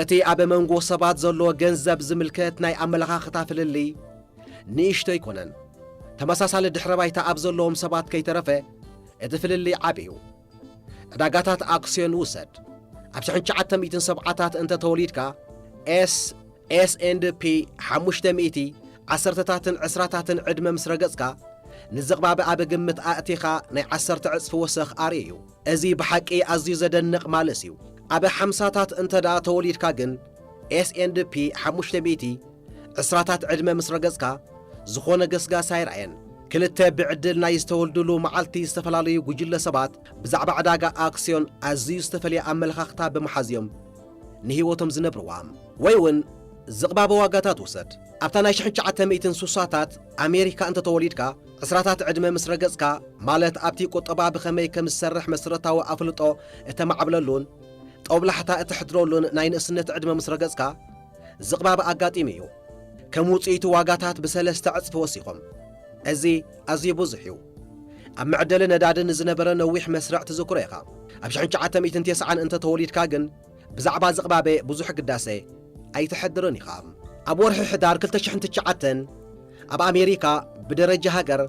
እቲ ኣብ መንጎ ሰባት ዘሎ ገንዘብ ዝምልከት ናይ ኣመለኻኽታ ፍልልይ ንእሽቶ ኣይኮነን። ተመሳሳሊ ድሕረ ባይታ ኣብ ዘለዎም ሰባት ከይተረፈ እቲ ፍልልይ ዓቢ እዩ። ዕዳጋታት ኣክስዮን ውሰድ። ኣብ ሽሕን ትሽዓተ ሚእትን ሰብዓታት እንተ ተወሊድካ፣ ኤስ፣ ኤስ ኤንድ ፒ ሓሙሽተ ሚእቲ፣ ዓሰርተታትን ዕስራታትን ዕድመ ምስ ረገጽካ፣ ንዝቕባበ ኣብ ግምት ኣእቲኻ ናይ ዓሰርተ ዕጽፊ ወሰኽ ኣርኢ እዩ። እዚ ብሓቂ ኣዝዩ ዘደንቕ ማልስ እዩ። ኣብ ሓምሳታት እንተ ደኣ ተወሊድካ ግን፣ ኤስ ኤንድ ፒ ሓሙሽተ ሚእቲ፣ ዕስራታት ዕድመ ምስ ረገጽካ፣ ዝኾነ ገስጋስ ኣይረኣየን። ክልተ ብዕድል ናይ ዝተወልዱሉ መዓልቲ ዝተፈላለዩ ጉጅለ ሰባት ብዛዕባ ዕዳጋ ኣክስዮን ኣዝዩ ዝተፈልየ ኣመለኻኽታ ብምሓዝ እዮም ንህይወቶም ዝነብርዋ። ወይ እውን ዝቕባበ ዋጋታት ውሰድ። ኣብታ ናይ ሽሕን ትሽዓተ ሚእትን ስሳታት ኣሜሪካ እንተተወሊድካ፣ ዕስራታት ዕድመ ምስ ረገጽካ፣ ማለት ኣብቲ ቁጠባ ብኸመይ ከም ዝሰርሕ መሰረታዊ ኣፍልጦ እተማዕብለሉን ጦብላሕታ እተሕድረሉን ናይ ንእስነት ዕድመ ምስ ረገጽካ፣ ዝቕባበ ኣጋጢሙ እዩ። ከም ውጽኢቱ ዋጋታት ብሰለስተ ዕጽፊ ወሲኾም። እዚ ኣዝዩ ብዙሕ እዩ። ኣብ መዕደሊ ነዳዲ ንዝነበረ ነዊሕ መስርዕ ትዝክሮ ኢኻ። ኣብ ሽሕን ትሽዓተ ሚእትን ተስዓን እንተ ተወሊድካ ግን፣ ብዛዕባ ዝቕባበ ብዙሕ ግዳሰ ኣይተሕድርን ኢኻ። ኣብ ወርሒ ሕዳር ክልተ ሽሕን ትሽዓተን፣ ኣብ ኣሜሪካ ብደረጃ ሃገር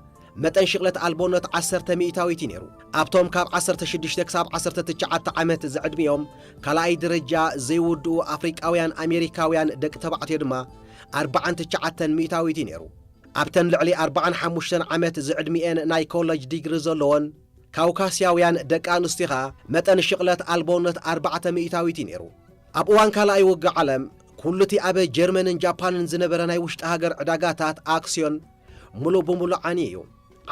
መጠን ሽቕለት ኣልቦነት ዓሰርተ ሚእታዊት እዩ ነይሩ። ኣብቶም ካብ ዓሰርተ ሽዱሽተ ክሳብ ዓሰርተ ትሽዓተ ዓመት ዝዕድሚኦም ካልኣይ ደረጃ ዘይውድኡ ኣፍሪቃውያን ኣሜሪካውያን ደቂ ተባዕትዮ ድማ ኣርባዓን ትሽዓተን ሚእታዊት እዩ ነይሩ። ኣብተን ልዕሊ ኣርባዓን ሓሙሽተን ዓመት ዝዕድሚኤን ናይ ኮለጅ ዲግሪ ዘለዎን ካውካስያውያን ደቂ ኣንስትዮ ኸኣ መጠን ሽቕለት ኣልቦነት ኣርባዕተ ሚእታዊት እዩ ነይሩ። ኣብ እዋን ካልኣይ ውግእ ዓለም፣ ኩሉ እቲ ኣብ ጀርመንን ጃፓንን ዝነበረ ናይ ውሽጢ ሃገር ዕዳጋታት ኣክስዮን ምሉእ ብምሉእ ዓንዩ እዩ።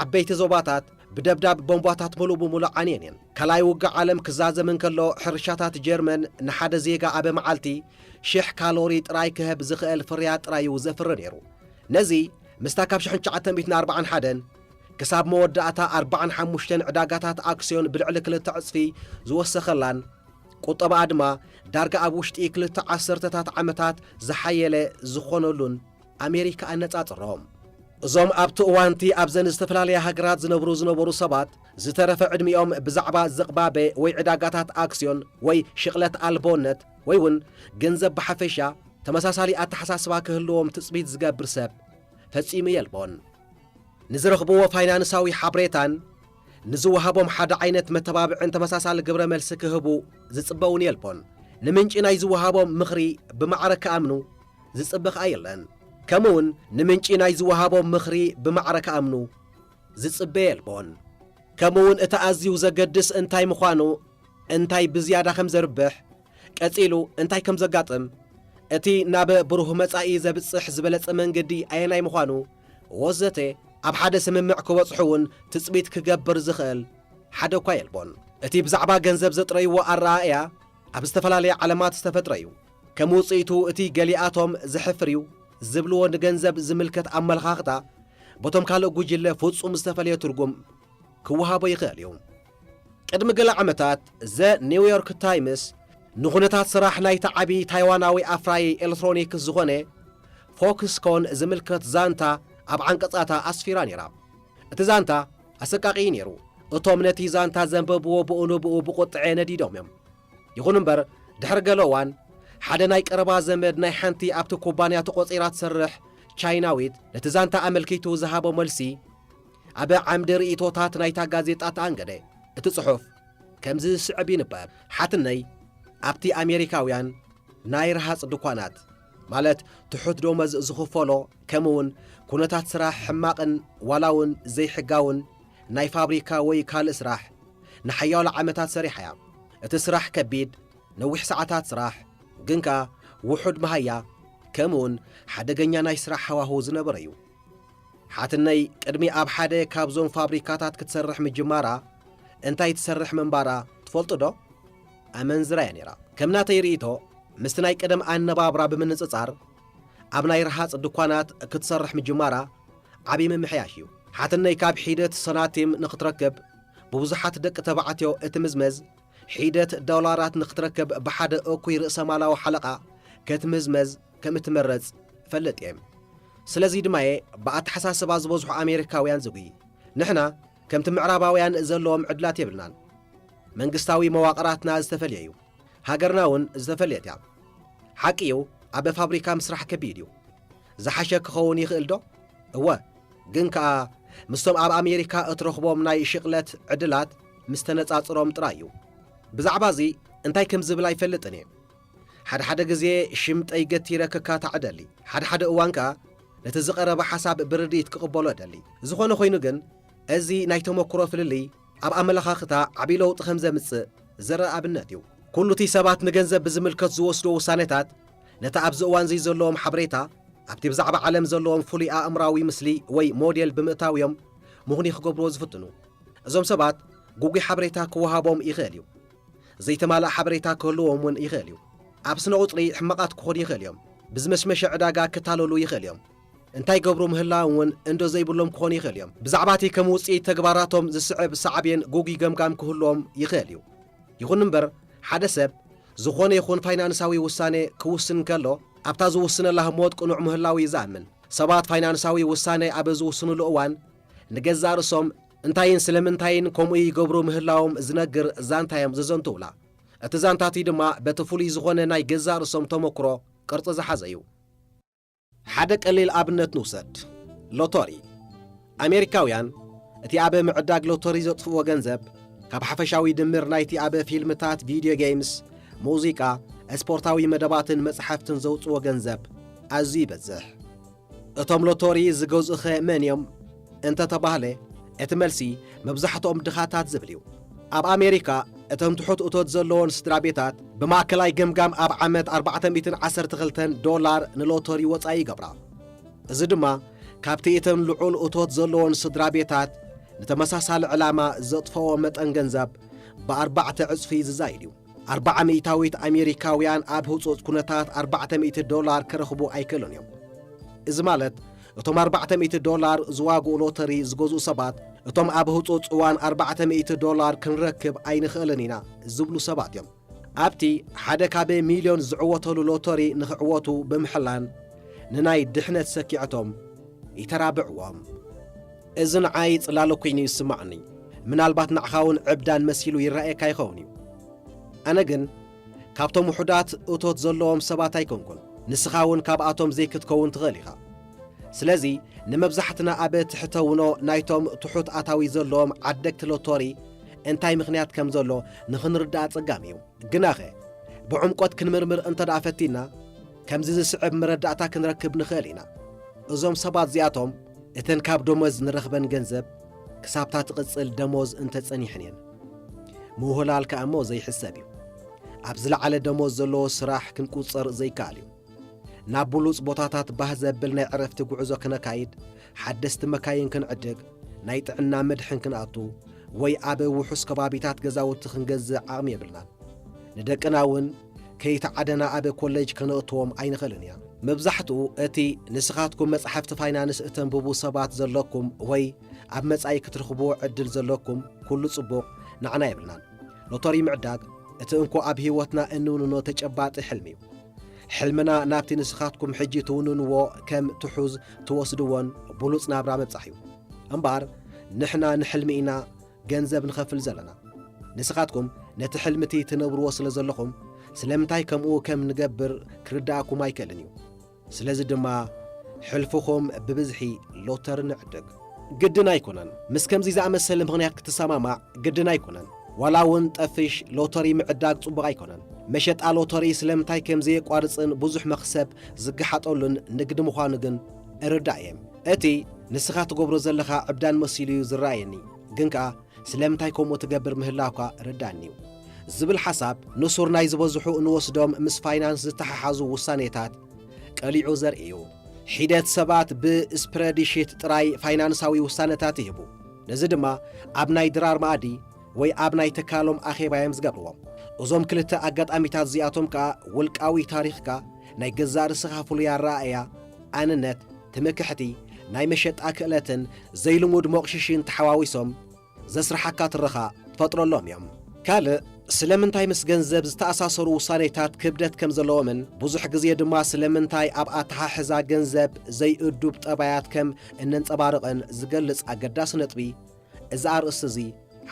ዓበይቲ ዞባታት ብደብዳብ ቦምባታት ምሉእ ብምሉእ ዓንየን እየን። ካልኣይ ውግእ ዓለም ክዛዘም እንከሎ፣ ሕርሻታት ጀርመን ንሓደ ዜጋ ኣብ መዓልቲ ሽሕ ካሎሪ ጥራይ ክህብ ዝኽእል ፍርያት ጥራይ እዩ ዘፍሪ ነይሩ። ነዚ ምስታ ካብ ሽሕን ትሽዓተ ሚእትን ኣርባዓን ሓደን ክሳብ መወዳእታ ኣርባዓን ሓሙሽተን ዕዳጋታት ኣክስዮን ብልዕሊ ክልተ ዕጽፊ ዝወሰኸላን፣ ቁጠባኣ ድማ ዳርጋ ኣብ ውሽጢ ክልተ ዓሰርተታት ዓመታት ዝሓየለ ዝኾነሉን ኣሜሪካ ኣነጻጽሮም። እዞም ኣብቲ እዋንቲ ኣብዘን ዝተፈላለያ ሃገራት ዝነብሩ ዝነበሩ ሰባት፣ ዝተረፈ ዕድሚኦም ብዛዕባ ዝቕባበ ወይ ዕዳጋታት ኣክስዮን ወይ ሽቕለት ኣልቦነት ወይ እውን ገንዘብ ብሓፈሻ ተመሳሳሊ ኣተሓሳስባ ክህልዎም ትጽቢት ዝገብር ሰብ ፈጺሙ የልቦን። ንዝረኽብዎ ፋይናንሳዊ ሓበሬታን ንዝወሃቦም ሓደ ዓይነት መተባብዕን ተመሳሳሊ ግብረ መልሲ ክህቡ ዝጽበ እውን የልቦን። ንምንጪ ናይ ዝወሃቦም ምኽሪ ብማዕረ ክኣምኑ ዝጽበ ኸኣ የለን። ከምኡውን ንምንጪ ናይ ዝወሃቦም ምኽሪ ብማዕረ ክኣምኑ ዝጽበ የልቦን። ከምኡውን እቲ ኣዝዩ ዘገድስ እንታይ ምዃኑ፣ እንታይ ብዝያዳ ከም ዘርብሕ፣ ቀጺሉ እንታይ ከም ዘጋጥም፣ እቲ ናብ ብሩህ መጻኢ ዘብጽሕ ዝበለጸ መንገዲ ኣየናይ ምዃኑ፣ ወዘተ ኣብ ሓደ ስምምዕ ክበጽሑ እውን ትጽቢት ክገብር ዝኽእል ሓደ እኳ የልቦን። እቲ ብዛዕባ ገንዘብ ዘጥረይዎ ኣረኣእያ ኣብ ዝተፈላለየ ዓለማት ዝተፈጥረ እዩ። ከም ውጽኢቱ እቲ ገሊኣቶም ዘሕፍር እዩ ዝብልዎ ንገንዘብ ዝምልከት ኣመለኻኽታ በቶም ካልእ ጉጅለ ፍጹም ዝተፈልየ ትርጉም ክወሃቦ ይኽእል እዩ። ቅድሚ ገለ ዓመታት ዘ ኒውዮርክ ታይምስ ንኹነታት ስራሕ ናይቲ ዓቢ ታይዋናዊ ኣፍራዪ ኤሌክትሮኒክስ ዝኾነ ፎክስኮን ዝምልከት ዛንታ ኣብ ዓንቀጻታ ኣስፊራ ነይራ። እቲ ዛንታ ኣሰቃቒ እዩ ነይሩ። እቶም ነቲ ዛንታ ዘንበብዎ ብኡ ንብኡ ብቑጥዐ ነዲዶም እዮም። ይኹን እምበር፣ ድሕሪ ገለ እዋን፣ ሓደ ናይ ቀረባ ዘመድ ናይ ሓንቲ ኣብቲ ኩባንያ ተቖጺራ ትሰርሕ ቻይናዊት ነቲ ዛንታ ኣመልኪቱ ዝሃቦ መልሲ፣ ኣብ ዓምዲ ርእይቶታት ናይታ ጋዜጣ ተኣንገደ። እቲ ጽሑፍ ከምዚ ዝስዕብ ይንበብ። ሓትነይ ኣብቲ ኣሜሪካውያን ናይ ረሃጽ ድኳናት፣ ማለት ትሑት ደሞዝ ዝኽፈሎ፣ ከምኡውን ኩነታት ስራሕ ሕማቕን ዋላ እውን ዘይሕጋውን ናይ ፋብሪካ ወይ ካልእ ስራሕ ንሓያሎ ዓመታት ሰሪሓ እያ። እቲ ስራሕ ከቢድ፣ ነዊሕ ሰዓታት ስራሕ፣ ግን ከኣ ውሑድ መሃያ፣ ከምኡውን ሓደገኛ ናይ ስራሕ ሃዋህው ዝነበረ እዩ። ሓትነይ ቅድሚ ኣብ ሓደ ካብዞም ፋብሪካታት ክትሰርሕ ምጅማራ፣ እንታይ ትሰርሕ ምንባራ ትፈልጡ ዶ? ኣመንዝራ እያ ነይራ። ከም ናተይ ርእይቶ፣ ምስቲ ናይ ቀደም ኣነባብራ ብምንጽጻር፣ ኣብ ናይ ረሃጽ ድኳናት ክትሰርሕ ምጅማራ ዓቢ ምምሕያሽ እዩ። ሓትነይ ካብ ሒደት ሰናቲም ንኽትረክብ ብብዙሓት ደቂ ተባዕትዮ እትምዝመዝ ሒደት ዶላራት ንኽትረክብ ብሓደ እኩይ ርእሰማላዊ ሓለቓ ከትምዝመዝ ከም እትመረጽ እፈልጥ እየ። ስለዚ ድማ እየ ብኣተሓሳስባ ዝበዝሑ ኣሜሪካውያን ዝጉይ። ንሕና ከምቲ ምዕራባውያን ዘለዎም ዕድላት የብልናን። መንግስታዊ መዋቕራትና ዝተፈልየ እዩ። ሃገርና እውን ዝተፈልየት እያ። ሓቂ እዩ፣ ኣብ ፋብሪካ ምስራሕ ከቢድ እዩ። ዝሓሸ ክኸውን ይኽእል ዶ? እወ፣ ግን ከኣ ምስቶም ኣብ ኣሜሪካ እትረኽቦም ናይ ሽቕለት ዕድላት ምስ ተነጻጽሮም ጥራይ እዩ። ብዛዕባ እዚ እንታይ ከም ዝብል ኣይፈልጥን እየ። ሓደ ሓደ ግዜ ሽምጠይ ገቲረ ክካታዕ እደሊ። ሓደ ሓደ እዋን ከኣ ነቲ ዝቐረበ ሓሳብ ብርድኢት ክቕበሎ እደሊ። ዝኾነ ኮይኑ ግን፣ እዚ ናይ ተመክሮ ፍልልይ ኣብ ኣመለኻኽታ ዓቢ ለውጢ ከም ዘምጽእ ዘርኢ ኣብነት እዩ። ኩሉ እቲ ሰባት ንገንዘብ ብዝምልከት ዝወስዶ ውሳኔታት፣ ነቲ ኣብዚ እዋን እዚ ዘለዎም ሓበሬታ ኣብቲ ብዛዕባ ዓለም ዘለዎም ፍሉይ ኣእምራዊ ምስሊ ወይ ሞዴል ብምእታው እዮም ምኽኑይ ክገብርዎ ዝፍትኑ። እዞም ሰባት ግጉይ ሓበሬታ ክወሃቦም ይኽእል እዩ። ዘይተማልእ ሓበሬታ ክህልዎም እውን ይኽእል እዩ። ኣብ ስነ ቁጽሪ ሕማቓት ክኾኑ ይኽእል እዮም። ብዝመሽመሸ ዕዳጋ ክታለሉ ይኽእል እዮም። እንታይ ገብሩ ምህላዎም እውን እንዶ ዘይብሎም ክኾኑ ይኽእል እዮም። ብዛዕባ እቲ ከም ውጽኢት ተግባራቶም ዝስዕብ ሳዕቤን ግጉይ ገምጋም ክህልዎም ይኽእል እዩ። ይኹን እምበር፣ ሓደ ሰብ ዝኾነ ይኹን ፋይናንሳዊ ውሳኔ ክውስን ከሎ፣ ኣብታ ዝውስነላ ህሞት ቅኑዕ ምህላው እዩ ዝኣምን። ሰባት ፋይናንሳዊ ውሳኔ ኣብ ዝውስኑሉ እዋን፣ ንገዛእ ርእሶም እንታይን ስለምንታይን ከምኡ ይገብሩ ምህላዎም ዝነግር ዛንታ እዮም ዘዘንትውላ። እቲ ዛንታ እቲ ድማ በቲ ፍሉይ ዝኾነ ናይ ገዛእ ርእሶም ተመክሮ ቅርጺ ዝሓዘ እዩ። ሓደ ቀሊል ኣብነት ንውሰድ። ሎቶሪ። ኣሜሪካውያን እቲ ኣብ ምዕዳግ ሎቶሪ ዘጥፍእዎ ገንዘብ፣ ካብ ሓፈሻዊ ድምር ናይቲ ኣብ ፊልምታት፣ ቪድዮ ጌምስ፣ ሙዚቃ፣ ስፖርታዊ መደባትን መጽሓፍትን ዘውጽእዎ ገንዘብ ኣዝዩ ይበዝሕ። እቶም ሎቶሪ ዝገዝኡኸ መን እዮም እንተ ተባህለ፣ እቲ መልሲ መብዛሕትኦም ድኻታት ዝብል እዩ። ኣብ ኣሜሪካ፣ እተን ትሑት እቶት ዘለወን ስድራ ቤታት ብማእከላይ ገምጋም ኣብ ዓመት ኣርባዕተ ሚእትን ዓሰርተ ክልተን ዶላር ንሎቶሪ ወጻኢ ይገብራ። እዚ ድማ ካብቲ እተን ልዑል እቶት ዘለወን ስድራ ቤታት ንተመሳሳሊ ዕላማ ዘጥፍኦ መጠን ገንዘብ ብኣርባዕተ ዕጽፊ ዝዛይድ እዩ። ኣርባዓ ሚእታዊት ኣሜሪካውያን ኣብ ህጹጽ ኩነታት ኣርባዕተ ሚእቲ ዶላር ክረኽቡ ኣይክእሉን እዮም። እዚ ማለት፣ እቶም ኣርባዕተ ሚእቲ ዶላር ዝዋግኡ ሎተሪ ዝገዝኡ ሰባት፣ እቶም ኣብ ህጹጽ እዋን ኣርባዕተ ሚእቲ ዶላር ክንረክብ ኣይንኽእልን ኢና ዝብሉ ሰባት እዮም። ኣብቲ ሓደ ካብ ሚልዮን ዝዕወተሉ ሎተሪ ንኽዕወቱ ብምሕላን፣ ንናይ ድሕነት ሰኪዐቶም ይተራብዕዎም። እዚ ንዓይ ጽላለ ኮይኑ ይስማዓኒ። ምናልባት ንዓኻ እውን ዕብዳን መሲሉ ይረኣየካ ይኸውን እዩ። ኣነ ግን ካብቶም ውሑዳት እቶት ዘለዎም ሰባት ኣይኮንኩን። ንስኻ እውን ካብኣቶም ዘይክትከውን ትኽእል ኢኻ። ስለዚ ንመብዛሕትና ኣብ ትሕተ ውኖ ናይቶም ትሑት ኣታዊ ዘለዎም ዓደግቲ ሎቶሪ እንታይ ምኽንያት ከም ዘሎ ንኽንርዳእ ኣጸጋሚ እዩ። ግናኸ ብዕምቆት ክንምርምር እንተ ደኣ ፈቲንና፣ ከምዚ ዝስዕብ መረዳእታ ክንረክብ ንኽእል ኢና። እዞም ሰባት እዚኣቶም እተን ካብ ደሞዝ ንረኽበን ገንዘብ ክሳብታ ትቕጽል ደሞዝ እንተ ጸኒሐን እየን። ምውህላል ከኣ እሞ ዘይሕሰብ እዩ። ኣብ ዝለዓለ ደሞዝ ዘለዎ ስራሕ ክንቁጸር ዘይከኣል እዩ። ናብ ብሉጽ ቦታታት ባህ ዘብል ናይ ዕረፍቲ ጉዕዞ ክነካይድ፣ ሓደስቲ መካይን ክንዕድግ፣ ናይ ጥዕና መድሕን ክንኣቱ፣ ወይ ኣብ ውሑስ ከባቢታት ገዛውቲ ክንገዝእ ዓቕሚ የብልናን። ንደቅና እውን ከይተዓደና ኣብ ኮሌጅ ከነእትዎም ኣይንኽእልን ኢና። መብዛሕትኡ እቲ ንስኻትኩም መጻሕፍቲ ፋይናንስ እተንብቡ ሰባት ዘለኩም ወይ ኣብ መጻኢ ክትረኽብዎ ዕድል ዘለኩም ኩሉ ጽቡቕ፣ ንዓና የብልናን። ሎተሪ ምዕዳግ እቲ እንኮ ኣብ ህይወትና እንውንኖ ተጨባጢ ሕልሚ እዩ። ሕልምና ናብቲ ንስኻትኩም ሕጂ ትውንንዎ ከም ትሑዝ ትወስድዎን ብሉጽ ናብራ ምብጻሕ እዩ። እምበኣር ንሕና ንሕልሚ ኢና ገንዘብ ንኸፍል ዘለና። ንስኻትኩም ነቲ ሕልሚ እቲ ትነብርዎ ስለ ዘለኹም፣ ስለምንታይ ከምኡ ከም ንገብር ክርድኣኩም ኣይክእልን እዩ። ስለዚ ድማ ሕልፍኹም ብብዝሒ ሎተሪ ንዕድግ። ግድን ኣይኮነን። ምስ ከምዚ ዝኣመሰለ ምኽንያት ክትሰማማዕ ግድን ኣይኮነን። ዋላ እውን ጠፊሽ ሎተሪ ምዕዳግ ጽቡቕ ኣይኮነን። መሸጣ ሎተሪ ስለምንታይ ከም ዘየቋርጽን ብዙሕ መኽሰብ ዝገሓጠሉን ንግዲ ምዃኑ ግን እርዳእ እየ። እቲ ንስኻ ትገብሮ ዘለኻ ዕብዳን መሲሉ እዩ ዝረኣየኒ፣ ግን ከኣ ስለምንታይ ከምኡ ትገብር ምህላውካ ርዳእኒ እዩ ዝብል ሓሳብ ንሱር ናይ ዝበዝሑ እንወስዶም ምስ ፋይናንስ ዝተሓሓዙ ውሳኔታት ቀሊዑ ዘርኢ እዩ። ሒደት ሰባት ብስፕረድሺት ጥራይ ፋይናንሳዊ ውሳነታት ይህቡ። ነዚ ድማ ኣብ ናይ ድራር መኣዲ ወይ ኣብ ናይ ትካሎም ኣኼባ እዮም ዝገብርዎ። እዞም ክልተ ኣጋጣሚታት እዚኣቶም ከኣ ውልቃዊ ታሪኽካ፣ ናይ ገዛእ ርእስኻ ፍሉይ ኣረኣእያ፣ ኣንነት፣ ትምክሕቲ፣ ናይ መሸጣ ክእለትን ዘይልሙድ መቑሽሽን ተሓዋዊሶም ዘስርሓካ ትረኻ ትፈጥረሎም እዮም። ካልእ፣ ስለምንታይ ምስ ገንዘብ ዝተኣሳሰሩ ውሳኔታት ክብደት ከም ዘለዎምን ብዙሕ ግዜ ድማ ስለምንታይ ኣብ ኣተሓሕዛ ገንዘብ ዘይእዱብ ጠባያት ከም እነንጸባርቕን ዝገልጽ ኣገዳሲ ነጥቢ፣ እዚ ኣርእስቲ እዚ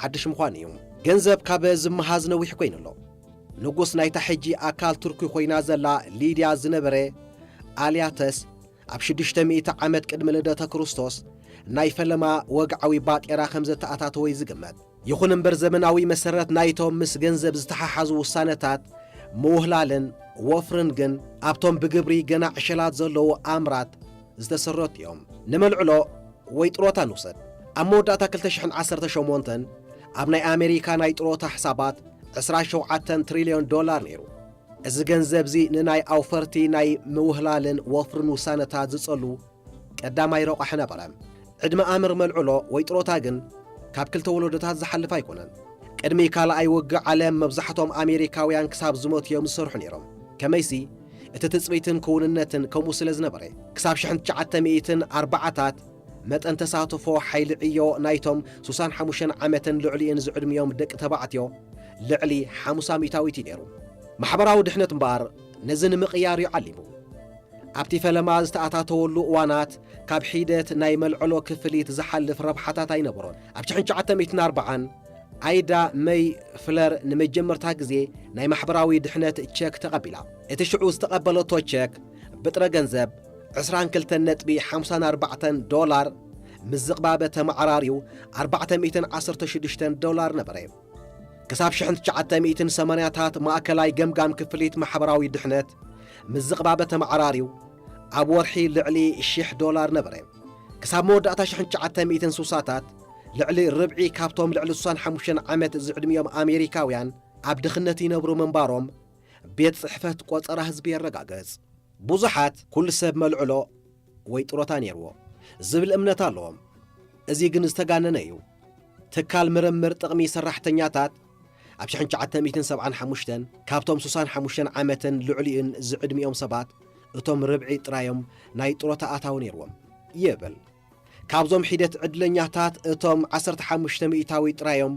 ሓድሽ ምዃኑ እዩ። ገንዘብ ካብ ዝመሃዝ ነዊሕ ኮይኑ ኣሎ። ንጉስ ናይታ ሕጂ ኣካል ቱርኪ ኮይና ዘላ ሊድያ ዝነበረ ኣልያተስ፣ ኣብ ሽዱሽተ ሚእቲ ዓመት ቅድሚ ልደተ ክርስቶስ ናይ ፈለማ ወግዓዊ ባጤራ ከም ዘተኣታተወ እዩ ዝግመት። ይኹን እምበር፣ ዘመናዊ መሰረት ናይቶም ምስ ገንዘብ ዝተሓሓዙ ውሳነታት ምውህላልን ወፍርን ግን ኣብቶም ብግብሪ ገና ዕሸላት ዘለዉ ኣምራት ዝተሰረቱ እዮም። ንመልዕሎ ወይ ጥሮታ ንውሰድ። ኣብ መወዳእታ ክልተ ሽሕን ዓሰርተ ሸሞንተን ኣብ ናይ ኣሜሪካ ናይ ጥሮታ ሕሳባት ዕስራ ሸውዓተን ትሪልዮን ዶላር ነይሩ። እዚ ገንዘብ እዚ ንናይ ኣውፈርቲ ናይ ምውህላልን ወፍርን ውሳነታት ዝጸሉ ቀዳማይ ረቋሒ ነበረ። ዕድመ ኣምር መልዕሎ ወይ ጥሮታ ግን ካብ ክልተ ወለዶታት ዝሓልፍ ኣይኮነን። ቅድሚ ካልኣይ ውግእ ዓለም መብዛሕቶም ኣሜሪካውያን ክሳብ ዝሞቱ እዮም ዝሰርሑ ነይሮም። ከመይሲ እቲ ትጽቢትን ክውንነትን ከምኡ ስለ ዝነበረ፣ ክሳብ ሽሕን ትሽዓተ ሚእትን ኣርባዓታት መጠን ተሳትፎ ሓይሊ ዕዮ ናይቶም ሱሳን ሓሙሽተን ዓመትን ልዕሊኡን ዝዕድሚኦም ደቂ ተባዕትዮ ልዕሊ ሓሙሳ ሚእታዊት እዩ ነይሩ። ማሕበራዊ ድሕነት እምበኣር ነዚ ንምቕያር እዩ ዓሊሙ። ኣብቲ ፈለማ ዝተኣታተወሉ እዋናት ካብ ሒደት ናይ መልዕሎ ክፍሊት ዝሓልፍ ረብሓታት ኣይነበሮን። ኣብ ሽሕን ትሽዓተ ሚእትን ኣርባዓን ኣይዳ መይ ፍለር ንመጀመርታ ግዜ ናይ ማሕበራዊ ድሕነት ቸክ ተቐቢላ። እቲ ሽዑ ዝተቐበለቶ ቸክ ብጥረ ገንዘብ ዕስራን ክልተን ነጥቢ ሓምሳን ኣርባዕተን ዶላር፣ ምስ ዝቕባበ ተመዓራርዩ ኣርባዕተ ሚእትን ዓሰርተ ሽዱሽተን ዶላር ነበረ። ክሳብ ሽሕን ትሽዓተ ሚእትን ሰማንያታት ማእከላይ ገምጋም ክፍሊት ማሕበራዊ ድሕነት ምስ ዝቕባበ ተመዓራርዩ ኣብ ወርሒ ልዕሊ ሽሕ ዶላር ነበረ። ክሳብ መወዳእታ ሽሕን ትሽዓተ ሚእትን ስሳታት ልዕሊ ርብዒ ካብቶም ልዕሊ ሱሳን ሓሙሽተን ዓመት ዝዕድሚኦም ኣሜሪካውያን ኣብ ድኽነት ይነብሩ ምንባሮም ቤት ጽሕፈት ቆጸራ ህዝቢ የረጋግጽ። ብዙሓት፣ ኩሉ ሰብ መልዕሎ ወይ ጥሮታ ነይርዎ ዝብል እምነት ኣለዎም። እዚ ግን ዝተጋነነ እዩ። ትካል ምርምር ጥቕሚ ሰራሕተኛታት ኣብ ሽሕን ትሽዓተ ሚእትን ሰብዓን ሓሙሽተን ካብቶም ሱሳን ሓሙሽተን ዓመትን ልዕሊኡን ዝዕድሚኦም ሰባት እቶም ርብዒ ጥራዮም ናይ ጥሮታ ኣታዊ ነይርዎም ይብል። ካብዞም ሒደት ዕድለኛታት እቶም ዓሰርተ ሓሙሽተ ሚእታዊ ጥራዮም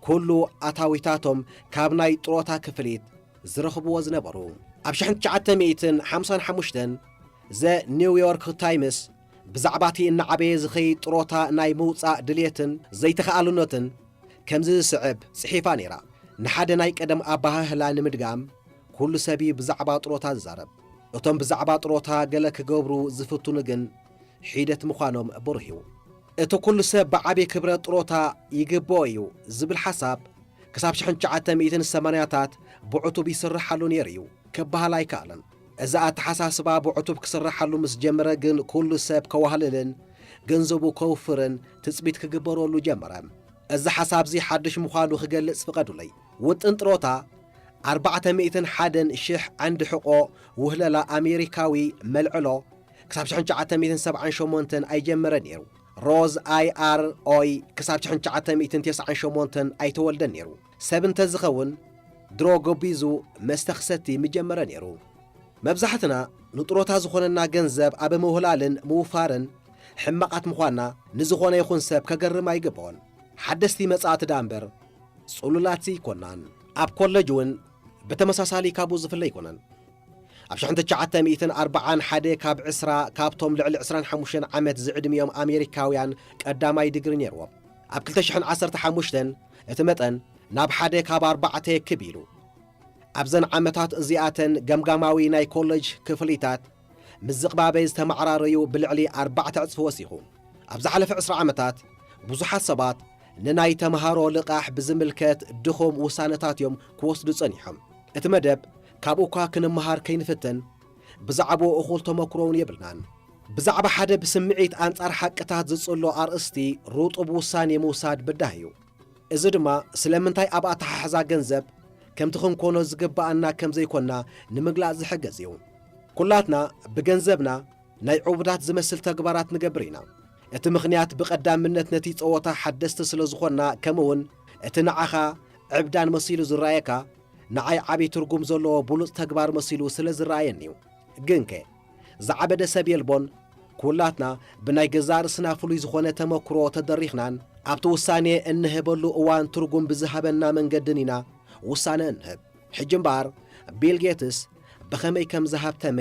ኩሉ ኣታዊታቶም ካብ ናይ ጥሮታ ክፍሊት ዝረኽብዎ ዝነበሩ። ኣብ ሽሕን ትሽዓተ ሚእትን ሓምሳን ሓሙሽተን ዘ ኒው ዮርክ ታይምስ ብዛዕባ እቲ እናዓበየ ዝኸይድ ጥሮታ ናይ ምውጻእ ድልየትን ዘይተኸኣልነትን ከምዚ ዝስዕብ ጽሒፋ ነይራ። ንሓደ ናይ ቀደም ኣበሃህላ ንምድጋም፣ ኩሉ ሰብ እዩ ብዛዕባ ጥሮታ ዝዛረብ። እቶም ብዛዕባ ጥሮታ ገለ ክገብሩ ዝፍትኑ ግን ሒደት ምዃኖም ብሩህ እዩ። እቲ ኩሉ ሰብ ብዓቢ ክብረት ጥሮታ ይግብኦ እዩ ዝብል ሓሳብ ክሳብ ሽሕን ትሽዓተ ሚእትን ሰማንያታት ብዕቱብ ይስርሓሉ ነይሩ እዩ ክበሃል ኣይከኣልን። እዚ ኣተሓሳስባ ብዕቱብ ክስርሓሉ ምስ ጀመረ ግን ኩሉ ሰብ ከዋህልልን ገንዘቡ ከውፍርን ትጽቢት ክግበረሉ ጀመረ። እዚ ሓሳብዚ ሓድሽ ምዃኑ ክገልጽ ፍቐዱለይ። ውጥን ጥሮታ ኣርባዕተ ሚእትን ሓደን ሽሕ ዓንዲ ሕቖ ውህለላ ኣሜሪካዊ መልዕሎ ክሳብ ሽሕን ትሽዓተ ሚእትን ሰብዓን ሸሞንተን ኣይጀመረን ነይሩ። ሮዝ ኣይ ኣር ኦይ ክሳብ ሽሕን ትሽዓተ ሚእትን ተስዓን ሸሞንተን ኣይተወልደን ነይሩ። ሰብ እንተዝኸውን ድሮ ገቢዙ መስተ ክሰቲ ምጀመረ ነይሩ። መብዛሕትና ንጥሮታ ዝኾነና ገንዘብ ኣብ ምውህላልን ምውፋርን ሕማቓት ምዃንና ንዝኾነ ይኹን ሰብ ከገርም ኣይግብኦን። ሓደስቲ መጻእቲ ደኣ እምበር ጽሉላት ዘይኮናን። ኣብ ኮለጅ እውን ብተመሳሳሊ ካብኡ ዝፍለ ኣይኮነን። ኣብ ሽሕን ትሽዓተ ሚእትን ኣርባዓን ሓደ ካብ ዕስራ ካብቶም ልዕሊ ዕስራን ሓሙሽተን ዓመት ዝዕድሚኦም ኣሜሪካውያን ቀዳማይ ዲግሪ ነይርዎም። ኣብ ክልተ ሽሕን ዓሰርተ ሓሙሽተን እቲ መጠን ናብ ሓደ ካብ ኣርባዕተ ክብ ኢሉ። ኣብዘን ዓመታት እዚኣተን ገምጋማዊ ናይ ኮለጅ ክፍሊታት ምስ ዝቕባበ ዝተመዓራረዩ ብልዕሊ ኣርባዕተ ዕጽፊ ወሲኹ። ኣብ ዝሓለፈ ዕስራ ዓመታት ብዙሓት ሰባት ንናይ ተምሃሮ ልቓሕ ብዝምልከት ድኹም ውሳነታት እዮም ክወስዱ ጸኒሖም። እቲ መደብ ካብኡ እኳ ክንመሃር ከይንፍትን ብዛዕባኡ እኹል ተመክሮ እውን የብልናን። ብዛዕባ ሓደ ብስምዒት ኣንጻር ሓቅታት ዝጽሎ ኣርእስቲ ርጡብ ውሳኔ ምውሳድ ብዳህ እዩ። እዚ ድማ ስለምንታይ ኣብ ኣተሓሕዛ ገንዘብ ከምቲ ክንኮኖ ዝግብኣና ከም ዘይኮንና ንምግላጽ ዝሕግዝ እዩ። ኩላትና ብገንዘብና ናይ ዕቡዳት ዝመስል ተግባራት ንገብር ኢና። እቲ ምኽንያት ብቐዳምነት ነቲ ጸወታ ሓደስቲ ስለ ዝኾንና፣ ከምኡውን እቲ ንዓኻ ዕብዳን መሲሉ ዝረኣየካ ንዓይ ዓቢ ትርጉም ዘለዎ ብሉጽ ተግባር መሲሉ ስለ ዝረኣየኒ እዩ። ግንከ ዝዓበደ ሰብ የልቦን። ኩላትና ብናይ ገዛእ ርእስና ፍሉይ ዝኾነ ተመክሮ ተደሪኽናን ኣብቲ ውሳኔ እንህበሉ እዋን ትርጉም ብዝሃበና መንገድን ኢና ውሳነ እንህብ። ሕጂ እምበኣር ቢል ጌትስ ብኸመይ ከም ዝሃብተመ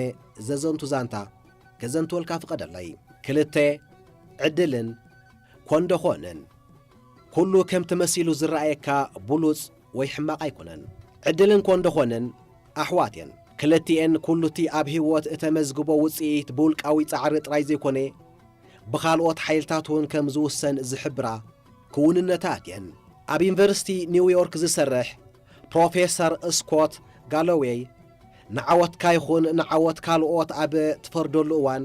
ዘዘንቱ ዛንታ ከዘንትወልካ ፍቐደለይ። ክልተ፣ ዕድልን ኮንደኾንን። ኩሉ ከምቲ መሲሉ ዝረኣየካ ብሉጽ ወይ ሕማቕ ኣይኮነን። ዕድልን ኮንደኾንን ኣሕዋት እየን። ክልቲኤን ኩሉቲ ኣብ ህይወት እተመዝግቦ ውጽኢት ብውልቃዊ ጻዕሪ ጥራይ ዘይኮነ፣ ብኻልኦት ሓይልታት እውን ከም ዝውሰን ዝሕብራ ክውንነታት እየን። ኣብ ዩኒቨርሲቲ ኒውዮርክ ዝሰርሕ ፕሮፌሰር ስኮት ጋሎዌይ፣ ንዓወትካ ይኹን ንዓወት ካልኦት ኣብ ትፈርደሉ እዋን፣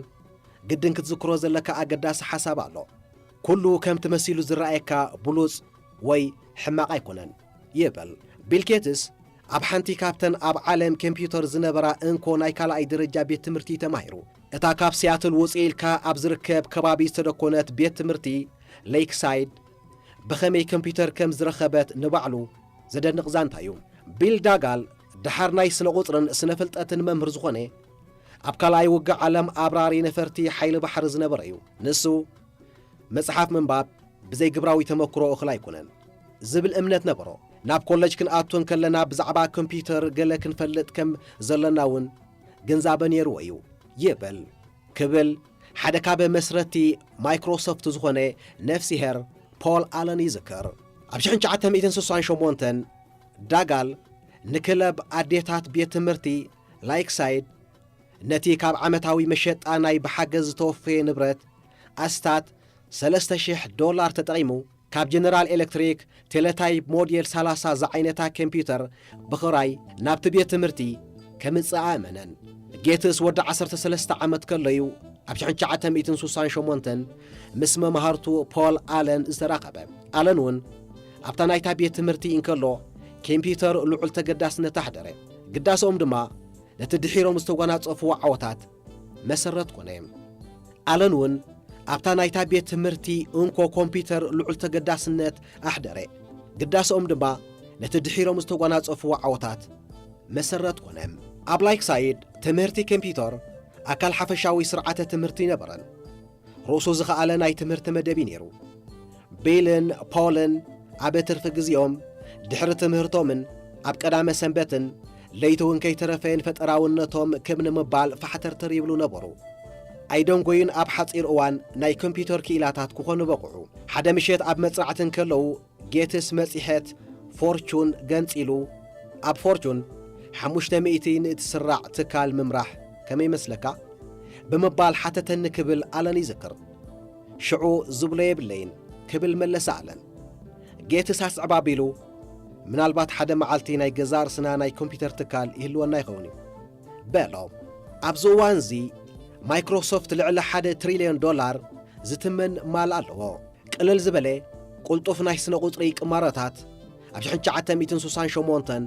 ግድን ክትዝክሮ ዘለካ ኣገዳሲ ሓሳብ ኣሎ። ኩሉ ከምቲ መሲሉ ዝረኣየካ ብሉጽ ወይ ሕማቕ ኣይኮነን ይብል። ቢል ጌትስ ኣብ ሓንቲ ካብተን ኣብ ዓለም ኮምፒውተር ዝነበራ እንኮ ናይ ካልኣይ ደረጃ ቤት ትምህርቲ ተማሂሩ። እታ ካብ ሲያትል ውጽእ ኢልካ ኣብ ዝርከብ ከባቢ ዝተደኮነት ቤት ትምህርቲ ሌክሳይድ ብኸመይ ኮምፒውተር ከም ዝረኸበት ንባዕሉ ዘደንቕ ዛንታ እዩ። ቢል ዳጋል ደሓር ናይ ስነ ቁጽርን ስነ ፍልጠትን መምህር ዝኾነ፣ ኣብ ካልኣይ ውግእ ዓለም ኣብራሪ ነፈርቲ ሓይሊ ባሕሪ ዝነበረ እዩ። ንሱ መጽሓፍ ምንባብ ብዘይ ግብራዊ ተመክሮ እኽል ኣይኮነን ዝብል እምነት ነበሮ። ናብ ኮለጅ ክንኣቱ እንከለና ብዛዕባ ኮምፒውተር ገለ ክንፈልጥ ከም ዘለና እውን ግንዛበ ነይርዎ እዩ ይብል ክብል ሓደ ካብ መስረቲ ማይክሮሶፍት ዝኾነ ነፍሲሄር ፖል ኣለን ይዝክር። ኣብ ሽሕን ትሽዓተ ሚእትን ስሳን ሸሞንተን ዳጋል ንክለብ ኣዴታት ቤት ትምህርቲ ላይክሳይድ ነቲ ካብ ዓመታዊ መሸጣ ናይ ብሓገዝ ዝተወፈየ ንብረት ኣስታት ሰለስተ ሽሕ ዶላር ተጠቒሙ ካብ ጀነራል ኤሌክትሪክ ቴሌታይፕ ሞዴል ሰላሳ ዝዓይነታ ኮምፒውተር ብኽራይ ናብቲ ቤት ትምህርቲ ከምጽእ ኣእመነን። ጌትስ ወዲ ዓሰርተ ሰለስተ ዓመት ከሎ እዩ ኣብ ሽሕን ትሽዓተ ሚእትን ስሳን ሸሞንተን ምስ መማህርቱ ፖል ኣለን ዝተራኸበ። ኣለን እውን ኣብታ ናይታ ቤት ትምህርቲ እንከሎ ኮምፒውተር ልዑል ተገዳስነት ኣሕደረ። ግዳስኦም ድማ ነቲ ድሒሮም ዝተጓናጸፍዎ ዓወታት መሰረት ኮነ። ኣለን እውን ኣብታ ናይታ ቤት ትምህርቲ እንኮ ኮምፒውተር ልዑል ተገዳስነት ኣሕደረ። ግዳስኦም ድማ ነቲ ድሒሮም ዝተጓናጸፍዎ ዓወታት መሰረት ኮነ። ኣብ ላይክሳይድ ትምህርቲ ኮምፒውተር ኣካል ሓፈሻዊ ስርዓተ ትምህርቲ ይነበረን። ርእሱ ዝኸኣለ ናይ ትምህርቲ መደብ እዩ ነይሩ። ቢልን ፖልን ኣብ ትርፊ ግዜኦም ድሕሪ ትምህርቶምን ኣብ ቀዳመ ሰንበትን ለይቲ እውን ከይተረፈ ንፈጠራውነቶም ክብ ንምባል ፋሕተርተር ይብሉ ነበሩ። ኣይደንጎዩን ኣብ ሓጺር እዋን ናይ ኮምፒውተር ክኢላታት ክኾኑ በቕዑ። ሓደ ምሸት ኣብ መጽናዕቲ እንከለዉ ጌትስ መጺሔት ፎርቹን ገንጺሉ፣ ኣብ ፎርቹን ሓሙሽተ ሚእቲ ንእትስራዕ ትካል ምምራሕ ከመይ ይመስለካ? ብምባል ሓተተኒ ክብል ኣለን ይዝክር። ሽዑ ዝብሎ የብለይን ክብል መለሰ ኣለን። ጌትስ ኣስዕብ ኣቢሉ፣ ምናልባት ሓደ መዓልቲ ናይ ገዛእ ርእስና ናይ ኮምፒውተር ትካል ይህልወና ይኸውን እዩ በሎ። ኣብዚ እዋንዚ ማይክሮሶፍት ልዕሊ ሓደ ትሪልዮን ዶላር ዝትመን ማል ኣለዎ። ቅልል ዝበለ ቅልጡፍ ናይ ስነ ቁጽሪ ቅማረታት ኣብ ሽሕን ትሽዓተ ሚእትን ስሳን ሸሞንተን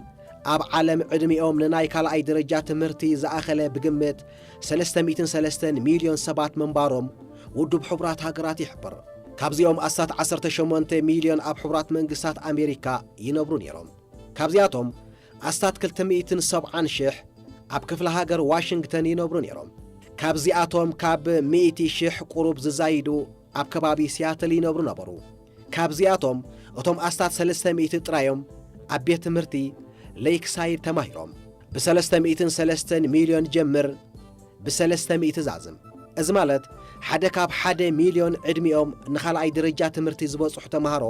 ኣብ ዓለም ዕድሚኦም ንናይ ካልኣይ ደረጃ ትምህርቲ ዝኣኸለ ብግምት ሰለስተ ሚእትን ሰለስተን ሚልዮን ሰባት ምንባሮም ውድብ ሕቡራት ሃገራት ይሕብር። ካብዚኦም ኣስታት ዓሰርተ ሸሞንተ ሚልዮን ኣብ ሕቡራት መንግስታት ኣሜሪካ ይነብሩ ነይሮም። ካብዚኣቶም ኣስታት ክልተ ሚእትን ሰብዓን ሽሕ ኣብ ክፍለ ሃገር ዋሽንግተን ይነብሩ ነይሮም። ካብዚኣቶም ካብ ሚእቲ ሽሕ ቁሩብ ዝዛይዱ ኣብ ከባቢ ሲያትል ይነብሩ ነበሩ። ካብዚኣቶም እቶም ኣስታት ሰለስተ ሚእቲ ጥራዮም ኣብ ቤት ትምህርቲ ሌክሳይድ ተማሂሮም። ብሰለስተ ሚእትን ሰለስተን ሚልዮን ጀምር ብሰለስተ ሚእቲ ዛዝም። እዚ ማለት ሓደ ካብ ሓደ ሚልዮን ዕድሚኦም ንኻልኣይ ደረጃ ትምህርቲ ዝበጽሑ ተማሃሮ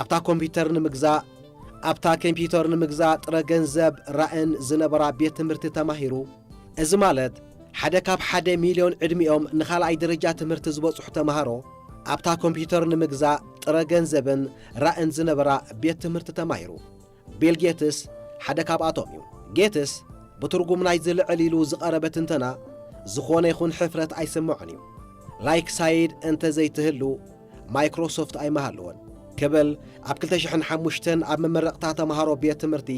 ኣብታ ኮምፒውተር ንምግዛእ ኣብታ ኮምፒውተር ንምግዛእ ጥረ ገንዘብ ራእን ዝነበራ ቤት ትምህርቲ ተማሂሩ። እዚ ማለት ሓደ ካብ ሓደ ሚልዮን ዕድሚኦም ንኻልኣይ ደረጃ ትምህርቲ ዝበጽሑ ተማሃሮ ኣብታ ኮምፒውተር ንምግዛእ ጥረ ገንዘብን ራእን ዝነበራ ቤት ትምህርቲ ተማሂሩ። ቢል ጌትስ ሓደ ካብኣቶም እዩ። ጌትስ ብትርጉም ናይዚ ልዕል ኢሉ ዝቐረበ ትንተና ዝኾነ ይኹን ሕፍረት ኣይስምዖን እዩ። ላይክ ሳይድ እንተ ዘይትህሉ ማይክሮሶፍት ኣይምሃለወን ክብል ኣብ ክልተ ሽሕን ሓሙሽተን ኣብ መመረቕታ ተምሃሮ ቤት ትምህርቲ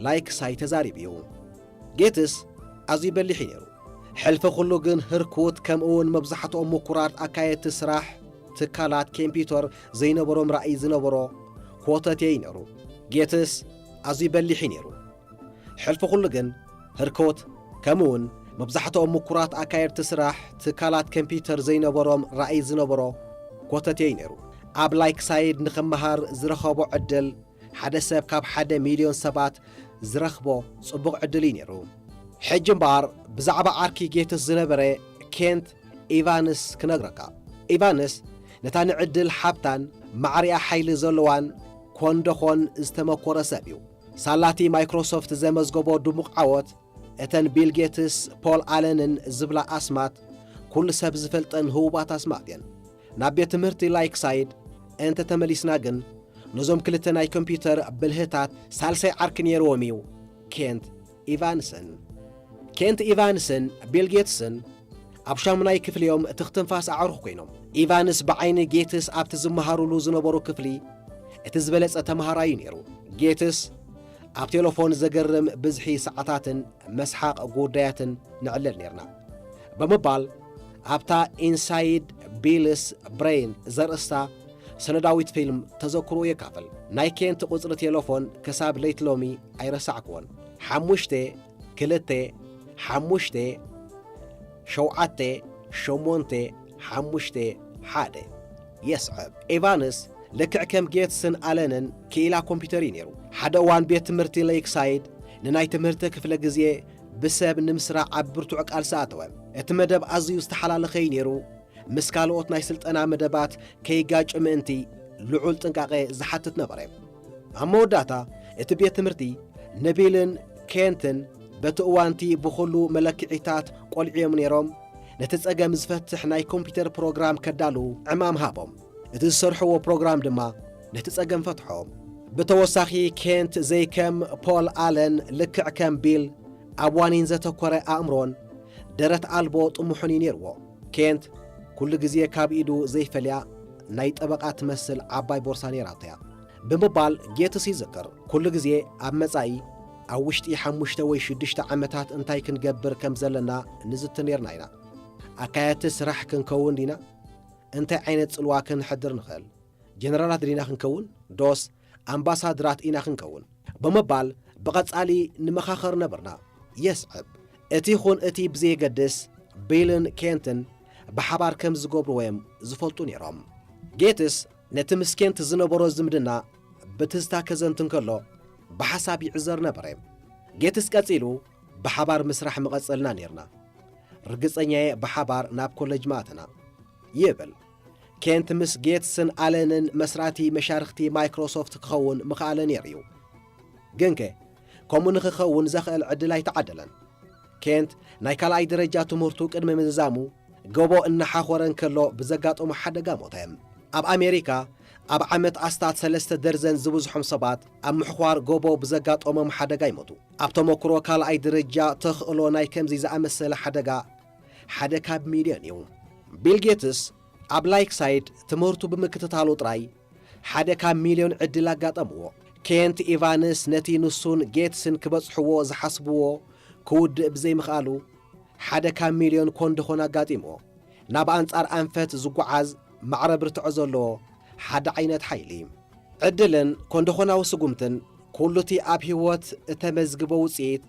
ላይክ ሳይ ተዛሪቡ እዩ። ጌትስ ኣዝዩ በሊሕ እዩ ነይሩ። ሕልፊ ኩሉ ግን ህርኩት ከምኡ እውን መብዛሕትኦም ምኩራት ኣካየድቲ ስራሕ ትካላት ኮምፒውተር ዘይነበሮም ራእይ ዝነበሮ ኮተቴ እዩ ነይሩ። ጌትስ ኣዝዩ በሊሕ እዩ ነይሩ። ሕልፊ ኩሉ ግን ህርኩት ከምኡ እውን መብዛሕትኦም ምኩራት ኣካየድቲ ስራሕ ትካላት ኮምፒውተር ዘይነበሮም ራእይ ዝነበሮ ኮተቴ እዩ ነይሩ። ኣብ ላይክ ሳይድ ንኽመሃር ዝረኸቦ ዕድል ሓደ ሰብ ካብ ሓደ ሚልዮን ሰባት ዝረኽቦ ጽቡቕ ዕድል እዩ ነይሩ። ሕጂ እምበኣር ብዛዕባ ዓርኪ ጌትስ ዝነበረ ኬንት ኢቫንስ ክነግረካ። ኢቫንስ ነታ ንዕድል ሓብታን ማዕሪኣ ሓይሊ ዘለዋን ኮንደኾን ዝተመኮረ ሰብ እዩ። ሳላቲ ማይክሮሶፍት ዘመዝገቦ ድሙቕ ዓወት፣ እተን ቢል ጌትስ፣ ፖል ኣለንን ዝብላ ኣስማት፣ ኩሉ ሰብ ዝፈልጠን ህቡባት ኣስማት እየን። ናብ ቤት ትምህርቲ ላይክሳይድ እንተ ተመሊስና ግን፣ ነዞም ክልተ ናይ ኮምፒውተር ብልህታት ሳልሳይ ዓርኪ ነይርዎም እዩ፣ ኬንት ኢቫንስን። ኬንት ኢቫንስን ቢል ጌትስን ኣብ ሻሙናይ ክፍሊ እዮም ትኽትንፋስ ኣዕሩኽ ኮይኖም። ኢቫንስ ብዓይኒ ጌትስ ኣብቲ ዝመሃሩሉ ዝነበሩ ክፍሊ እቲ ዝበለጸ ተመሃራዩ ነይሩ። ጌትስ ኣብ ቴሌፎን ዘገርም ብዝሒ ሰዓታትን መስሓቕ ጉዳያትን ንዕለል ነይርና ብምባል ኣብታ ኢንሳይድ ቢልስ ብሬን ዘርእስታ ሰነዳዊት ፊልም ተዘክሮ የካፍል። ናይ ኬንት ቁጽሪ ቴሌፎን ክሳብ ለይቲ ሎሚ ኣይረሳዕክዎን። ሓሙሽተ፣ ክልተ፣ ሓሙሽተ፣ ሸውዓተ፣ ሸሞንተ፣ ሓሙሽተ፣ ሓደ። የስዕብ። ኤቫንስ ልክዕ ከም ጌትስን ኣለንን ክኢላ ኮምፒውተር እዩ ነይሩ። ሓደ እዋን ቤት ትምህርቲ ሌክሳይድ ንናይ ትምህርቲ ክፍለ ግዜ ብሰብ ንምስራዕ ኣብ ብርቱዕ ቃልሲ ኣተወ። እቲ መደብ ኣዝዩ ዝተሓላለኸ እዩ ነይሩ። ምስ ካልኦት ናይ ስልጠና መደባት ከይጋጩ ምእንቲ ልዑል ጥንቃቐ ዝሓትት ነበረ። ኣብ መወዳእታ እቲ ቤት ትምህርቲ ንቢልን ኬንትን በቲ እዋንቲ ብኹሉ መለክዒታት ቆልዑ እዮም ነይሮም፣ ነቲ ጸገም ዝፈትሕ ናይ ኮምፒውተር ፕሮግራም ከዳልዉ ዕማም ሃቦም። እቲ ዝሰርሕዎ ፕሮግራም ድማ ነቲ ጸገም ፈትሖ። ብተወሳኺ ኬንት ዘይከም ፖል ኣለን ልክዕ ከም ቢል ኣብ ዋኒን ዘተኮረ ኣእምሮን ደረት ኣልቦ ጥሙሕን እዩ ነይርዎ። ኬንት ኩሉ ግዜ ካብ ኢዱ ዘይፈልያ ናይ ጠበቓ ትመስል ዓባይ ቦርሳ ነይራቶ እያ ብምባል ጌትስ ይዝክር። ኩሉ ግዜ ኣብ መጻኢ ኣብ ውሽጢ ሓሙሽተ ወይ ሽዱሽተ ዓመታት እንታይ ክንገብር ከም ዘለና ንዝቲ ነይርና ኢና። ኣካየድቲ ስራሕ ክንከውን ዲና? እንታይ ዓይነት ጽልዋ ክንሕድር ንኽእል? ጀነራላት ዲና ክንከውን ዶስ ኣምባሳድራት ኢና ክንከውን? ብምባል ብቐጻሊ ንመኻኸር ነበርና። የስዕብ። እቲ ይኹን እቲ ብዘየገድስ ቢልን ኬንትን ብሓባር ከም ዝገብርዎ እዮም ዝፈልጡ ነይሮም። ጌትስ ነቲ ምስ ኬንት ዝነበሮ ዝምድና ብትዝታ ከዘንት እንከሎ ብሓሳብ ይዕዘር ነበረ። ጌትስ ቀጺሉ ብሓባር ምስራሕ ምቐጸልና ነይርና። ርግጸኛየ ብሓባር ናብ ኮለጅ ምኣተና ይብል። ኬንት ምስ ጌትስን ኣለንን መስራቲ መሻርኽቲ ማይክሮሶፍት ክኸውን ምኽኣለ ነይሩ እዩ። ግንከ ከምኡ ንኽኸውን ዘኽእል ዕድል ኣይተዓደለን። ኬንት ናይ ካልኣይ ደረጃ ትምህርቱ ቅድሚ ምዝዛሙ ጎቦ እናሓኾረ እንከሎ ብዘጋጠሞ ሓደጋ ሞተ። ኣብ ኣሜሪካ ኣብ ዓመት ኣስታት ሰለስተ ደርዘን ዝብዝሖም ሰባት ኣብ ምሕዃር ጎቦ ብዘጋጠሞም ሓደጋ ይሞቱ። ኣብ ተመክሮ ካልኣይ ደረጃ ተኽእሎ ናይ ከምዚ ዝኣመሰለ ሓደጋ ሓደ ካብ ሚልዮን እዩ። ቢል ጌትስ ኣብ ላይክሳይድ ትምህርቱ ብምክትታሉ ጥራይ ሓደ ካብ ሚልዮን ዕድል ኣጋጠምዎ። ኬንት ኢቫንስ ነቲ ንሱን ጌትስን ክበጽሕዎ ዝሓስብዎ ክውድእ ብዘይምኽኣሉ ሓደ ካብ ሚልዮን ኮንደኾን ኣጋጢምዎ። ናብ ኣንጻር ኣንፈት ዝጓዓዝ ማዕረ ብርትዖ ዘለዎ ሓደ ዓይነት ሓይሊ። ዕድልን ኮንደኾናዊ ስጉምትን ኩሉቲ ኣብ ህይወት እተመዝግቦ ውጽኢት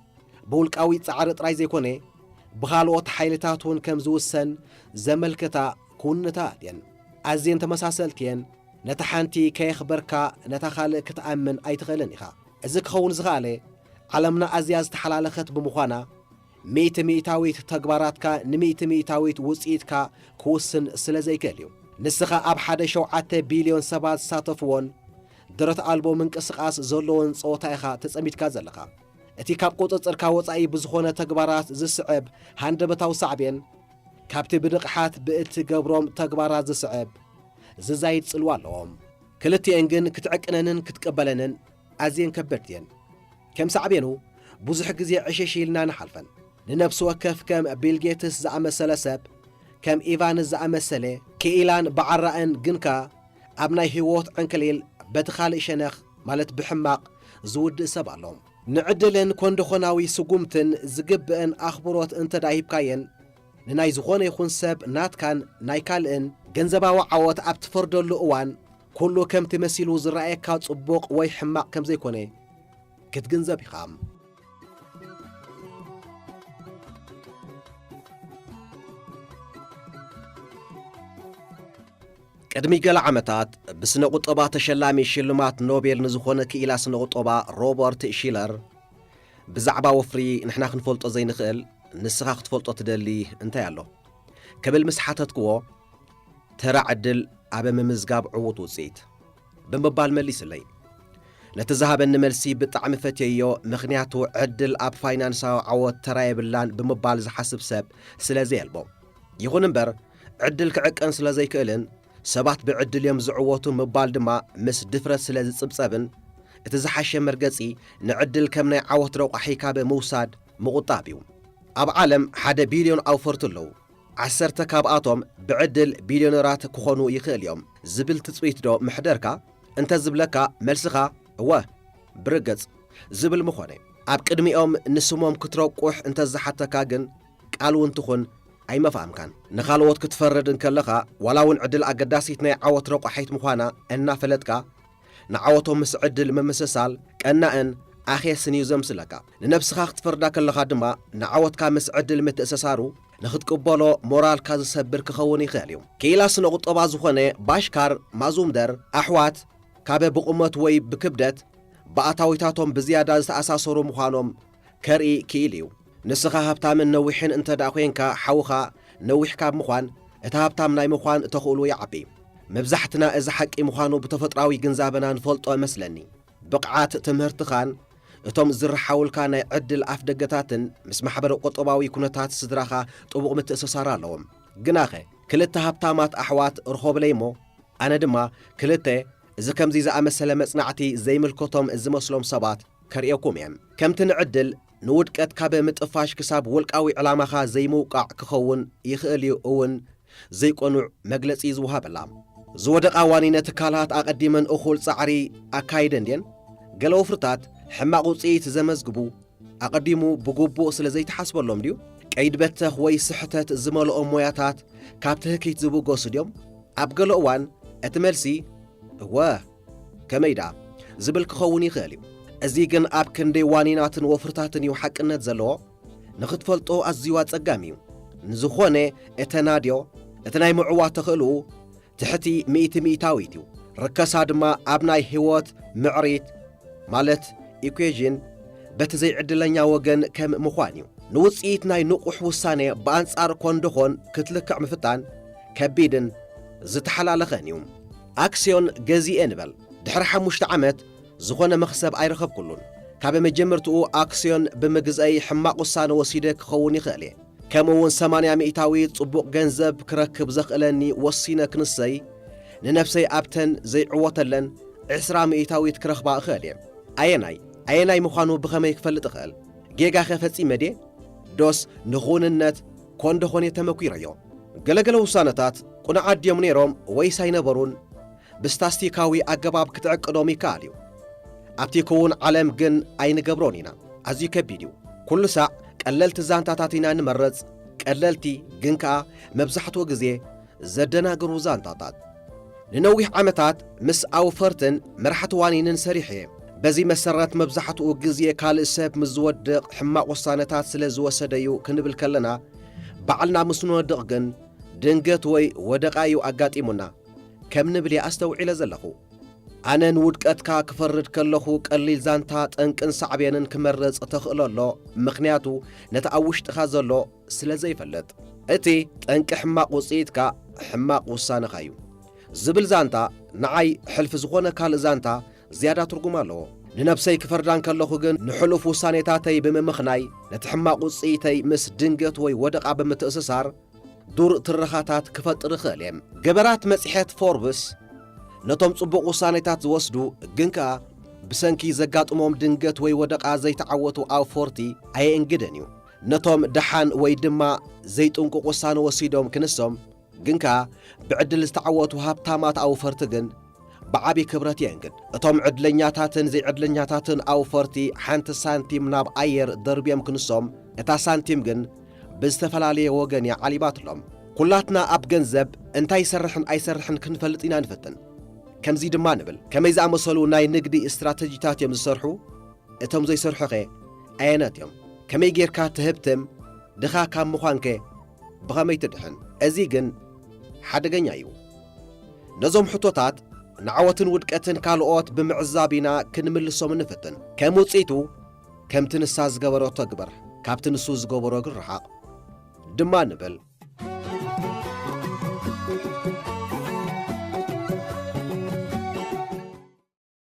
ብውልቃዊ ጻዕሪ ጥራይ ዘይኮነ፣ ብኻልኦት ሓይልታት እውን ከም ዝውሰን ዘመልክታ ክውንነታት እየን። ኣዝየን ተመሳሰልቲ እየን። ነታ ሓንቲ ከየኽበርካ ነታ ካልእ ክትኣምን ኣይትኽእልን ኢኻ። እዚ ክኸውን ዝኸኣለ፣ ዓለምና ኣዝያ ዝተሓላለኸት ብምዃና፣ ሚእቲ ሚእታዊት ተግባራትካ ንሚእቲ ሚእታዊት ውጽኢትካ ክውስን ስለ ዘይክእል እዩ። ንስኻ ኣብ ሓደ ሸውዓተ ቢልዮን ሰባት ዝሳተፍዎን ደረት ኣልቦ ምንቅስቓስ ዘለዎን ጸወታ ኢኻ ተጸሚድካ ዘለኻ። እቲ ካብ ቁጽጽርካ ወጻኢ ብዝኾነ ተግባራት ዝስዕብ ሃንደበታዊ ሳዕቤን፣ ካብቲ ብንቕሓት ብእትገብሮም ተግባራት ዝስዕብ ዝዛይድ ጽልዋ ኣለዎም። ክልቲኤን ግን ክትዕቅነንን ክትቅበለንን ኣዝየን ከበድቲ እየን። ከም ሳዕቤኑ፣ ብዙሕ ግዜ ዕሽሽ ኢልና ንሓልፈን። ንነፍሲ ወከፍ ከም ቢል ጌትስ ዝኣመሰለ ሰብ፣ ከም ኢቫንስ ዝኣመሰለ፣ ክኢላን ብዓራእን ግንካ ኣብ ናይ ህይወት ዕንክሊል በቲ ካልእ ሸነኽ፣ ማለት ብሕማቕ ዝውድእ ሰብ ኣሎ። ንዕድልን ኮንደኾናዊ ስጉምትን ዝግብእን ኣኽብሮት እንተ ደኣ ሂብካየን፣ ንናይ ዝኾነ ይኹን ሰብ ናትካን ናይ ካልእን ገንዘባዊ ዓወት ኣብ ትፈርደሉ እዋን፣ ኩሉ ከምቲ መሲሉ ዝረኣየካ ጽቡቕ ወይ ሕማቕ ከም ዘይኮነ ክትግንዘብ ኢኻ። ቅድሚ ገለ ዓመታት ብስነ ቁጠባ ተሸላሚ ሽልማት ኖቤል ንዝኾነ ክኢላ ስነ ቁጠባ ሮበርት ሺለር ብዛዕባ ወፍሪ ንሕና ክንፈልጦ ዘይንኽእል ንስኻ ክትፈልጦ ትደሊ እንታይ ኣሎ? ክብል ምስ ሓተትክዎ፣ ተራ ዕድል ኣብ ምምዝጋብ ዕዉት ውጽኢት ብምባል መሊስለይ። ነቲ ዝሃበኒ መልሲ ብጣዕሚ ፈትየዮ፣ ምኽንያቱ ዕድል ኣብ ፋይናንሳዊ ዓወት ተራ የብላን ብምባል ዝሓስብ ሰብ ስለ ዘየልቦ። ይኹን እምበር፣ ዕድል ክዕቀን ስለ ዘይክእልን ሰባት ብዕድል እዮም ዝዕወቱ ምባል ድማ ምስ ድፍረት ስለ ዝጽብጸብን፣ እቲ ዝሓሸ መርገጺ ንዕድል ከም ናይ ዓወት ረቋሒ ካብ ምውሳድ ምቑጣብ እዩ። ኣብ ዓለም ሓደ ቢልዮን ኣውፈርቲ ኣለዉ። ዓሰርተ ካብኣቶም ብዕድል ቢልዮነራት ክኾኑ ይኽእል እዮም ዝብል ትጽቢት ዶ ምሕደርካ? እንተ ዝብለካ፣ መልስኻ እወ፣ ብርግጽ ዝብል ምኾነ። ኣብ ቅድሚኦም ንስሞም ክትረቁሕ እንተ ዝሓተካ ግን፣ ቃል እውን ትኹን ኣይመፍኣምካን። ንኻልኦት ክትፈርድ እንከለኻ፣ ዋላ እውን ዕድል ኣገዳሲት ናይ ዓወት ረቋሒት ምዃና እናፈለጥካ፣ ንዓወቶም ምስ ዕድል ምምስሳል ቀናእን ኣኼስን እዩ ዘምስለካ። ንነብስኻ ክትፈርዳ ከለኻ ድማ፣ ንዓወትካ ምስ ዕድል ምትእስሳሩ ንኽትቅበሎ ሞራልካ ዝሰብር ክኸውን ይኽእል እዩ። ክኢላ ስነ ቁጠባ ዝኾነ ባሽካር ማዙምደር፣ ኣሕዋት ካብ ብቑመት ወይ ብክብደት ብኣታዊታቶም ብዝያዳ ዝተኣሳሰሩ ምዃኖም ከርኢ ክኢሉ እዩ። ንስኻ ሃብታምን ነዊሕን እንተ ደኣ ኾይንካ፣ ሓውኻ ነዊሕ ካብ ምዃን፣ እቲ ሃብታም ናይ ምዃን ተኽእሎ ይዓቢ። መብዛሕትና እዚ ሓቂ ምዃኑ ብተፈጥራዊ ግንዛበና ንፈልጦ እመስለኒ። ብቕዓት ትምህርትኻን እቶም ዝረሓውልካ ናይ ዕድል ኣፍደገታትን ምስ ማሕበረ ቁጠባዊ ኩነታት ስድራኻ ጥቡቕ ምትእስሳር ኣለዎም። ግናኸ፣ ክልተ ሃብታማት ኣሕዋት ርኾብለይ እሞ፣ ኣነ ድማ ክልተ እዚ ከምዚ ዝኣመሰለ መጽናዕቲ ዘይምልከቶም ዝመስሎም ሰባት ከርእየኩም እየ። ከምቲ ንዕድል ንውድቀት ካብ ምጥፋሽ ክሳብ ውልቃዊ ዕላማኻ ዘይምውቃዕ ክኸውን ይኽእል እዩ እውን ዘይቀኑዕ መግለጺ ዝወሃበላ። ዝወደቓ ዋኒነ ትካላት ኣቐዲመን እኹል ጻዕሪ ኣካይደን ድየን? ገለ ወፍርታት ሕማቕ ውጽኢት ዘመዝግቡ ኣቐዲሙ ብግቡእ ስለ ዘይተሓስበሎም ድዩ? ቀይድ በተኽ ወይ ስሕተት ዝመልኦም ሞያታት ካብ ትህኪት ዝብገሱ ድዮም? ኣብ ገለ እዋን እቲ መልሲ እወ፣ ከመይ ደኣ ዝብል ክኸውን ይኽእል እዩ። እዚ ግን ኣብ ክንደይ ዋኒናትን ወፍርታትን እዩ ሓቅነት ዘለዎ ንኽትፈልጦ ኣዝዩ ኣጸጋሚ እዩ። ንዝኾነ እተናድዮ፣ እቲ ናይ ምዕዋት ተኽእልኡ ትሕቲ ሚእቲ ሚእታዊት እዩ። ርከሳ ድማ ኣብ ናይ ህይወት ምዕሪት፣ ማለት ኢኩዌዥን፣ በቲ ዘይዕድለኛ ወገን ከም ምዃን እዩ። ንውጽኢት ናይ ንቑሕ ውሳኔ ብኣንጻር ኮንዶኾን ክትልክዕ ምፍታን ከቢድን ዝተሓላለኸን እዩ። ኣክስዮን ገዚኤ ንበል። ድሕሪ ሓሙሽተ ዓመት ዝኾነ መኽሰብ ኣይረኸብኩሉን። ካብ መጀመርትኡ ኣክስዮን ብምግዛይ ሕማቕ ውሳነ ወሲደ ክኸውን ይኽእል እየ። ከምኡ እውን ሰማንያ ሚእታዊ ጽቡቕ ገንዘብ ክረክብ ዘኽእለኒ ወሲነ ክንሰይ፣ ንነፍሰይ ኣብተን ዘይዕወተለን ዕስራ ሚእታዊት ክረኽባ እኽእል እየ። ኣየናይ፣ ኣየናይ ምዃኑ ብኸመይ ክፈልጥ እኽእል? ጌጋኸ ፈጺመ ድየ? ዶስ ንኽውንነት ኮንደኾን እየ ተመኲረዮ? ገለገለ ውሳነታት ቅኑዓት ድዮም ነይሮም ወይስ ኣይነበሩን? ብስታስቲካዊ ኣገባብ ክትዕቅዶም ይከኣል እዩ። ኣብቲ ክውን ዓለም ግን ኣይንገብሮን ኢና። ኣዝዩ ከቢድ እዩ። ኩሉ ሳዕ ቀለልቲ ዛንታታት ኢና ንመርጽ። ቀለልቲ፣ ግን ከኣ መብዛሕትኡ ግዜ ዘደናግሩ ዛንታታት። ንነዊሕ ዓመታት ምስ ኣውፈርትን መራሕቲ ዋኒንን ሰሪሐ እየ። በዚ መሰረት መብዛሕትኡ ግዜ ካልእ ሰብ ምስ ዝወድቕ ሕማቕ ውሳነታት ስለ ዝወሰደ'ዩ ክንብል ከለና፣ ባዕልና ምስ ንወድቕ ግን ድንገት ወይ ወደቓ እዩ ኣጋጢሙና። ከም ንብል እየ ኣስተውዒለ ዘለኹ። ኣነ ንውድቀትካ ክፈርድ ከለኹ ቀሊል ዛንታ ጠንቅን ሳዕቤንን ክመርጽ ተኽእሎ ኣሎ፣ ምኽንያቱ ነቲ ኣብ ውሽጥኻ ዘሎ ስለ ዘይፈልጥ። እቲ ጠንቂ ሕማቕ ውጽኢትካ ሕማቕ ውሳነኻ እዩ ዝብል ዛንታ ንዓይ ሕልፊ ዝኾነ ካልእ ዛንታ ዝያዳ ትርጉም ኣለዎ። ንነብሰይ ክፈርዳ እንከለኹ ግን ንሕሉፍ ውሳኔታተይ ብምምኽናይ ነቲ ሕማቕ ውጽኢተይ ምስ ድንገት ወይ ወደቓ ብምትእስሳር ዱር ትረኻታት ክፈጥር እኽእል እየ። ገበራት መጽሔት ፎርብስ ነቶም ጽቡቕ ውሳኔታት ዝወስዱ ግን ከኣ ብሰንኪ ዘጋጥሞም ድንገት ወይ ወደቓ ዘይተዓወቱ ኣውፈርቲ ኣየእንግድን እዩ። ነቶም ደሓን ወይ ድማ ዘይጥንቁቕ ውሳነ ወሲዶም ክንሶም ግን ከኣ ብዕድል ዝተዓወቱ ሃብታማት ኣውፈርቲ ግን ብዓቢ ክብረት የእንግድ። እቶም ዕድለኛታትን ዘይዕድለኛታትን ኣውፈርቲ ሓንቲ ሳንቲም ናብ ኣየር ደርብዮም ክንሶም፣ እታ ሳንቲም ግን ብዝተፈላለየ ወገን እያ ዓሊባትሎም። ኩላትና ኣብ ገንዘብ እንታይ ይሰርሕን ኣይሰርሕን ክንፈልጥ ኢና ንፍትን። ከምዚ ድማ ንብል፣ ከመይ ዝኣመሰሉ ናይ ንግዲ ስትራተጂታት እዮም ዝሰርሑ? እቶም ዘይሰርሑኸ ኣየነት እዮም? ከመይ ጌርካ ትህብትም? ድኻ ካብ ምዃንከ ብኸመይ ትድሕን? እዚ ግን ሓደገኛ እዩ። ነዞም ሕቶታት ንዓወትን ውድቀትን ካልኦት ብምዕዛብ ኢና ክንምልሶም እንፍትን። ከም ውጽኢቱ፣ ከምቲ ንሳ ዝገበረቶ ግበር፣ ካብቲ ንሱ ዝገበሮ ግን ርሓቕ ድማ ንብል።